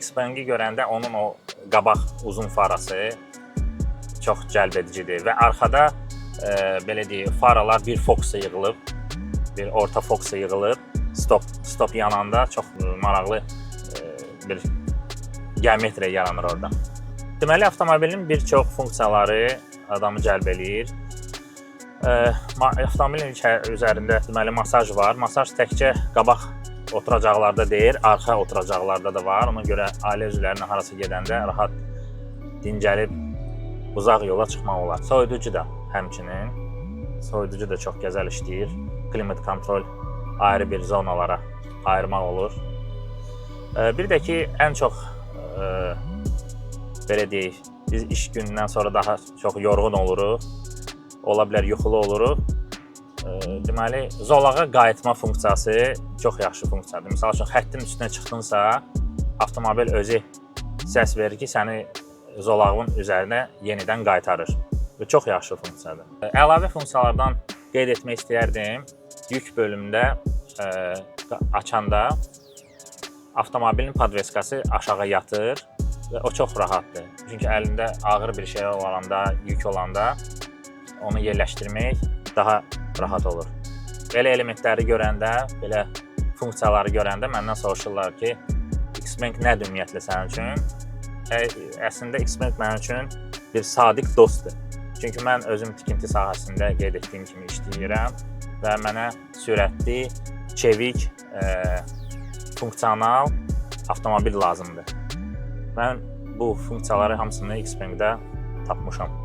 Xpeng-i görəndə onun o qabaq uzun farası çox cəlb edicidir və arxada belə deyək, faralar bir fokusa yığılıb, bir orta fokusa yığılıb. Stop yananda çox maraqlı bir geometriya yaranır orada. Deməli, avtomobilin bir çox funksiyaları adamı cəlb eləyir. Avtomobilin üzərində deməli masaj var. Masaj təkcə qabaq oturacaqlarda deyil, arxa oturacaqlarda da var. Ona görə ailə üzvlərinin harasa gedəndə rahat dincəlib uzaq yola çıxmaq olar. Soyuducu da həmçinin. Soyuducu da çox gözəl işləyir. Klimat kontrol ayrı bir zonalara ayırmaq olur. Bir də ki, ən çox belə deyək, biz iş günündən sonra daha çox yorğun oluruq. Ola bilər yuxulu oluruq. Deməli, zolağa qayıtma funksiyası çox yaxşı funksiyadır. Məsəl üçün xəttin üstünə çıxdınsa, avtomobil özü səs verir ki, səni zolağın üzərinə yenidən qaytarır. Bu çox yaxşı funksiyadır. Əlavə funksiyalardan qeyd etmək istəyərdim. Yük bölümündə açanda avtomobilin podveskası aşağı yatır və o çox rahatdır. Çünki əlində ağır bir şey olanda, yük olanda onu yerləşdirmək daha rahat olur. Belə elementləri görəndə, belə funksiyaları görəndə məndən soruşurlar ki, Xpeng nədir ümumiyyətlə sənin üçün? Əslində Xpeng mənim üçün bir sadiq dostdur. Çünki mən özüm tikinti sahəsində qeyd etdiyim kimi işləyirəm və mənə sürətli, çevik, funksional avtomobil lazımdır. Mən bu funksiyaları hamısını Xpeng-də tapmışam.